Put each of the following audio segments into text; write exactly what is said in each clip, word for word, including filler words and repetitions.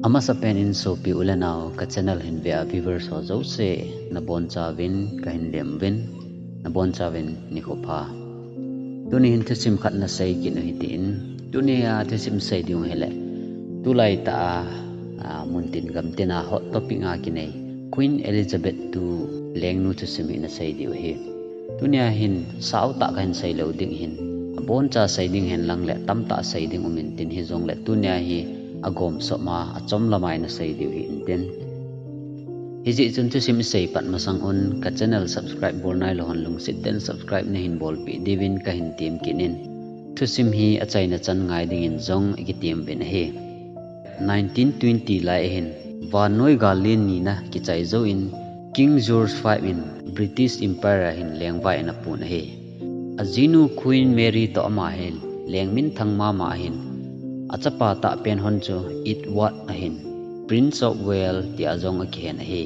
Amasapen in sopi u le nau ka channel hin ve a viewers ho jouse nabonchauvin kahin lem uvin, nabonchauvin nikho pha. Tuni hin thusim khat nasei kit u hitin, tunia thusim sei ding u hile, tulai tah a, a, muntin gamtin a hot topic a kinei Queen Elizabeth two lengnu thusim hi nasei ding u hi. Tunia hin sautah kahin sei lou ding hin, aboncha sei ding hen lang le tamtah sei ding um intin, hijongle tunia hi agom sop ma, achom lama nasei ding u hi intin. Hijeh chun thusim isei pat masang un ka channel subscribe bol nailou hon lungset tah in subscribe nahin bolpeh diuvin kahin tem kit in. Thusim hi achaina chan ngai dingin jong ikitem uvin ahi. Nineteen twenty lai ahin, vannoi gal len nina kichai jouvin King George five in British Empire a hin lengvai ana pun ahi. Ajinu Queen Mary toh ama hi leng minthang mama ahin, achapa tahpen hon chu Edward ahin, Prince of Wales tia jong akihen ahi.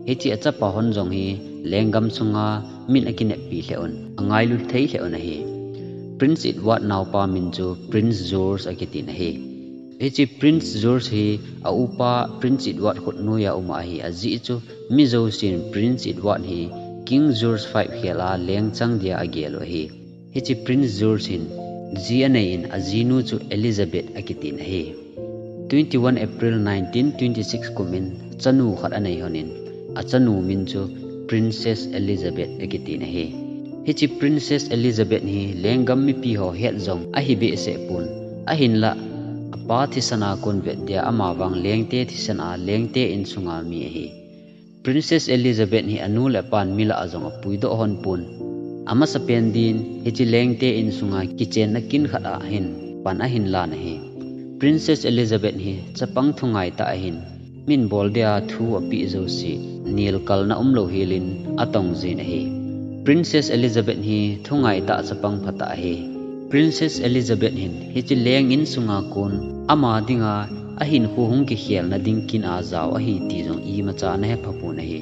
Hiche achapa hon jong hi lenggam sunga min akineppi lheh un, angailut thei lheh un ahi. Prince Edward naopa min chu Prince George akitin ahi. Hiche Prince George hi aupa Prince Edward khutnoiya um ahi, ajeh chu mi jousen Prince Edward hi King George five khel a lengchang dia agel u ahi. Hiche Prince George hin ji anei in, ajinu chu Elizabeth akitin ahi. Twenty-one April nineteen twenty-six kum in chanu khat anei hon in, achanu min chu Princess Elizabeth akitin ahi. Hiche Princess Elizabeth hi lenggam mipi ho het jong ahi behseh pon, ahinlah apa thisan a kon vet dia amavang lengte thisan a lengte insunga mi ahi. Princess Elizabeth hi anu le apan mi lah a jong apuidoh hon pon. Amasapen din hiche lengte insunga kichenna kin khat a hin pan ahin lan ahi. Princess Elizabeth hi chapang thungaitah ahin, min bol dia thu apeh jouse nelkalna umlou helin atong jin ahi. Princess Elizabeth hi thungaitah chapang phatah ahi. Princess Elizabeth hin hiche leng insunga kon ama dinga ahinkho hung kikhelna ding kin a jao ahi ti jong imacha ana hepha pon ahi.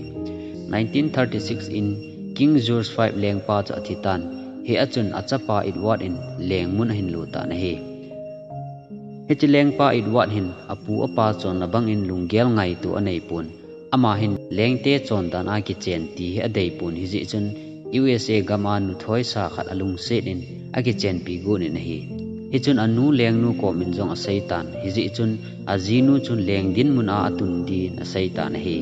Nineteen thirty-six in King George five lengpa chu athitan, hia chun achapa Edward in lengmun ahin lo tan ahi. Hiche lengpa Edward hin apu apa chonna bangin lunggel ngaito anei pon. Ama hin lengte chondan a kichen ti hi adei pon, hijeh chun U S A gam a nuthoisa khat alungset in akichenpi got in ahi. Hichun anu lengnu komin jong aseitan, hijeh chun ajinu chun leng dinmun a atun din aseitan ahi.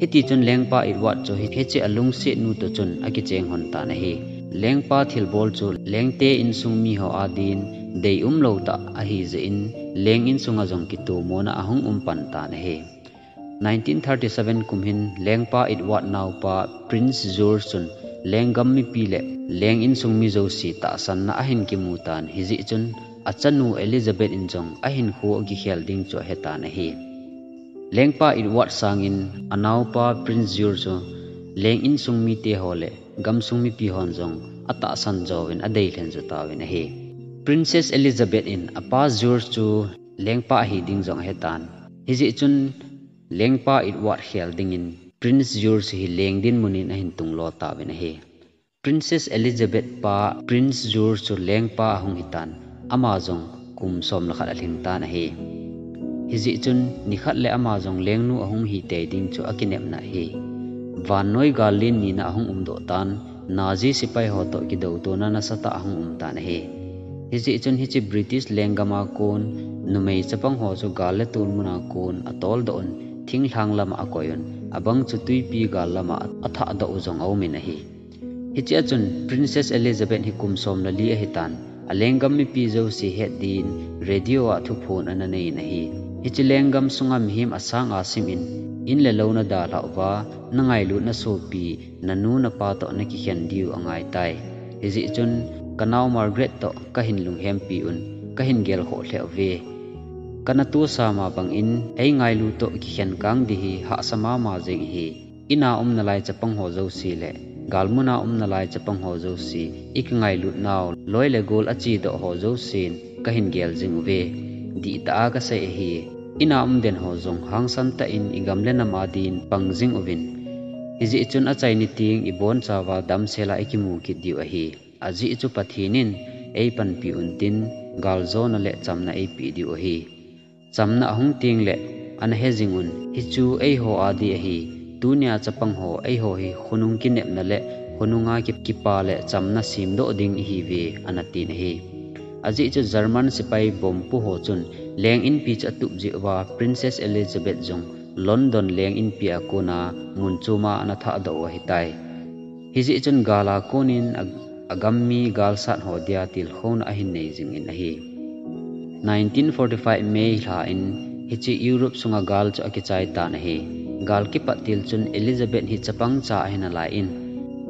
Hitichun lengpa Edward chu hi, hiche alungsetnu toh chun akicheng hon tan ahi. Lengpa thilbol chu lengte insung miho a din deium lou tah ahijeh in leng insunga jong kitomona ahung um pan tan ahi. Nineteen thirty-seven kum hin lengpa Edward naopa Prince George chun lenggam mipi le leng insung mi jouse tahsanna ahin kimu tan, hijeh chun achanu Elizabeth in jong ahinkho akikhel ding chu ahetan ahi. Lengpa Edward sangin anaopa Prince George chu leng insung mite ho le gamsung mipi hon jong atahsan jouvin adeilhen jotauvin ahi. Princess Elizabeth in apa George chu lengpa ahi ding jong ahetan, hijeh chun lengpa Edward khel dingin Prince George hi leng dinmun in ahin tunglo tauvin ahi. Princess Elizabeth pa Prince George chu lengpa ahung hitan, ama jong kum som le khat alhing tan ahi. Hijeh chun nikhat le ama jong lengnu ahung hitei ding chu akinepna ahi. Vannoi gal len nina ahung umdoh tan, Nazi sepai ho toh kidoutona nasatah ahung um tan ahi. Hijeh chun hiche British lenggam a kon numei chapang ho chu gal le tol muna kon atoldoh un, thinglhang lama akoi un, abang chu twipi gal lama athahdoh u jong aumin ahi. Hichea chun Princess Elizabeth hi kum som le li ahitan, alenggam mipi jouse het din radio a thuphon ana neiyin ahi. Hiche lenggam sunga mihem asang asim in, in le lou nadalhah uva, nangailutna sopi, nanu napa toh nakikhen diu angaitai. Hijeh chun kanao Margaret toh kahin lunghempi un, kahin gelkhoh lheh uve. Kana tosa ma bangin eingailu toh kikhen kang ding hi hahsa mama jeng ahi. Ina um nalai chapang ho jouse le galmuna um nalai chapang ho jouse, ikingailut nau loi le gol achedoh ho jousen kahin gel jing uve. Dihtah a kasei ahi. Ina um den ho jong hangsan tah in igam le nam a din pang jing uvin. Hijeh chun achaini teng ibonchauva damsela ikimu kit diu ahi. Ajeh chu Pathen in eipanpi untin, galjona le chamna eipeh diu ahi. Chamna ahung teng le ana he jing un, hichu eiho a di ahi. Tunia chapang ho eiho hi khonung kinepna le khonunga ki- kipa le chamna semdoh ding ihiuve, ana tin ahi. Ajeh chu German sepai bomb pu ho chun leng inpi chu atup jeh uva Princess Elizabeth jong London leng inpi a kona mun chom a ana thahdoh u ahitai. Hijeh chun gal a konin a, agam mi galsat ho dia tilkhouna ahin nei jingin ahi. Nineteen forty-five May lha in hiche Europe sunga gal chu akichai tan ahi. Gal kipat til chun Elizabeth hi chapang cha ahi nalai in,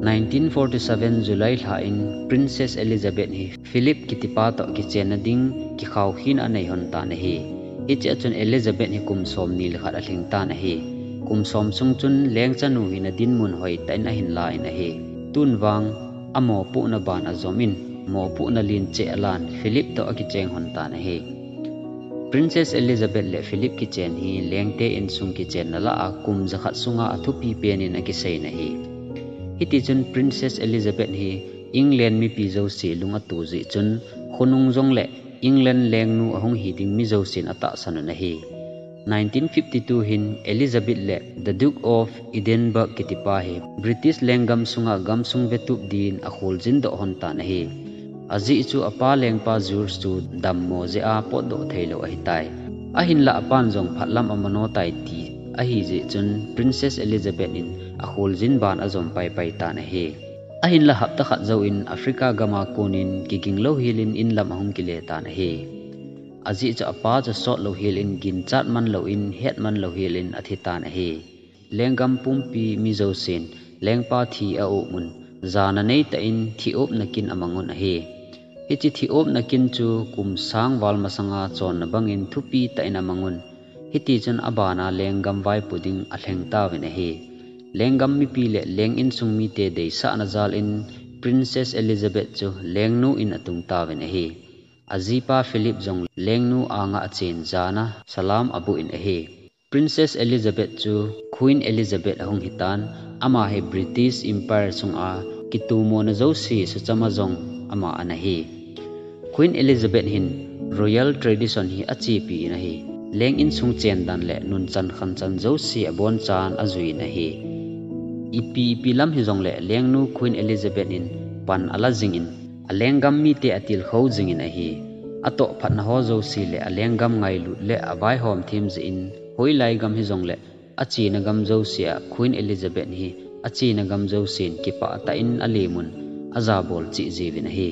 nineteen forty-seven July lha in Princess Elizabeth hi Philip kitipa toh kichenna ding kikhaukhina anei lhon tan ahi. Hichea chun Elizabeth hi kum somni le khat alhing tan ahi. Kum som sung chun lengchanu hina dinmun hoitah in ahin la in ahi. Tun vang amopohna ban ajom in, mopohna len cheh alan Philip toh akicheng lhon tan ahi. Princess Elizabeth le Philip kichen hi lengte insung kichenna lah a kum jakhat sunga athupi pen in akisei in ahi. Hitichun Princess Elizabeth hi England mipi jouse lung ato jeh chun, khonung jong le England lengnu ahung hi ding mi jousen atahsan un ahi. Nineteen fifty-two hin Elizabeth le The Duke of Edinburgh kitipa hi British lenggam sunga gamsung vetup din akholjin doh lhon tan ahi. Ajeh chu apa lengpa George chu dammo jeh a potdoh theilou ahitai. Ahinlah apan jong phatlam amano tai ti ahi jeh chun Princess Elizabeth in akholjin ban ajom paipai tan ahi. Ahinlah hapta khat jouvin Africa gam a konin kiging louhel in inlam ahung kile tan ahi. Ajeh chu apa chu sot louhel in ginchat man louvin het man louhel in athi tan ahi. Lenggam pumpi mi jousen lengpa thi a-um un, jana neitah in thi-opna kin amang un ahi. Hiche thi-opna kin chu kum sang val masanga chonna bangin thupi tah in amang un. Hitichun abana lenggam vaipo ding alheng tauvin ahi. Lenggam mipi le leng insung mite deisahna jal in Princess Elizabeth chu lengnu in atung tauvin ahi. Ajipa Philip jong lengnu anga achen jana salam abuh in ahi. Princess Elizabeth chu Queen Elizabeth ahung hitan, ama hi British Empire sunga kitumona jouse suchama jong ama ana hi. Queen Elizabeth hin royal tradition hi achepi in ahi. Leng insung chen dan le nunchan khanchan jouse abonchan ajui in ahi. Ipi ipi lam hijongle lengnu Queen Elizabeth in pan ala jingin, alenggam mite atilkhou jingin ahi. Atoh phatna ho jouse le alenggam ngailut le avaihom them jeh in, hoilai gam hijongle achena gam jouse a Queen Elizabeth hi achena gam jousen kipah tah in alem un, ajabol cheh jiuvin ahi.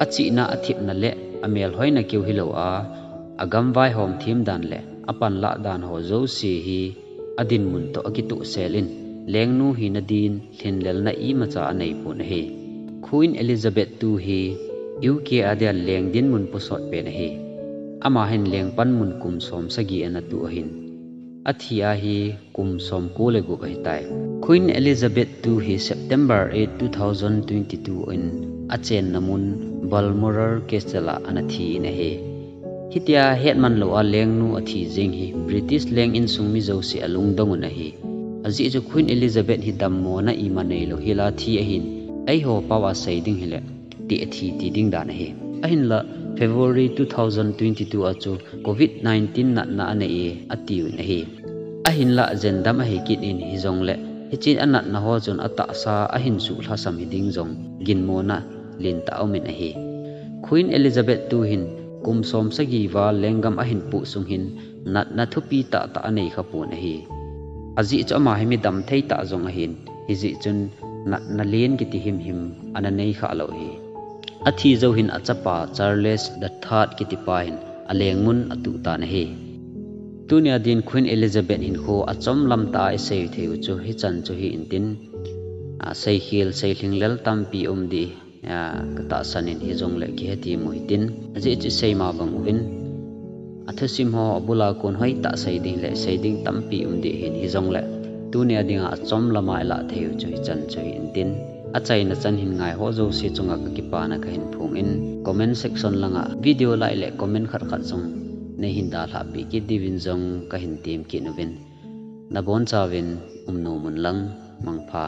Achihna athepna le amelhoina keu hilou a, agam vaihom them dan le apanlah dan ho jouse hi adinmun toh akitohsel in, lengnu hina din lhinlelna imacha aneipon ahi. Queen Elizabeth two hi U K a dia leng dinmun posot pen ahi. Ama hin leng panmun kum som sagi ana tu ahin, athi a hi kum somko le gup ahitai. Queen Elizabeth two hi September eight, two thousand twenty-two in achenna mun Balmoral Castle a ana thi in ahi. Hitia hetman lou a lengnu athi jeng hi British leng insung mi jouse alungdong un ahi. Ajeh chu Queen Elizabeth hi dammona ima neilou hel a thi ahin, eiho pao a sei ding hile, teh athi ti ding dan ahi. Ahinla February two thousand twenty-two a chu Covid nineteen natna anei e atiuvin ahi. Ahinla jendam ahi kit in hijongle, hiche anatna ho chun atahsa ahin suhlhasam hiding jong ginmona lentah aumin ahi. Queen Elizabeth two hin kum som sagi val lenggam ahin poh sung hin natna thupi tahtah anei khapon ahi. Ajeh chu ama hi midam thei tah jong ahin, hijeh chun natna len kiti himhim ana nei khalou ahi. Athi jou hin achapa Charles the Third kitipa hin aleng mun atuh tan ahi. Tunia din Queen Elizabeth hinkho achom lamtah a isei theiu chu hichan chu hi intin, a, seikhel seilhinglel tampi um ding, a, katahsan in hijongle kihetem u hitin, ajeh chu seima bang uvin, athusim ho abula kon hoitah sei ding le sei ding tampi um ding hin hijongle, tunia dinga achom lama ilah theiu chu hichan chu hi intin, achaina chan hin ngaiho jouse chunga kakipana kahin phong in, comment section langa video like le comment khat khat jong neihin dalhah peh kit diuvin jong kahin tem kit uvin, nabonchauvin umnom unlang, mangpha.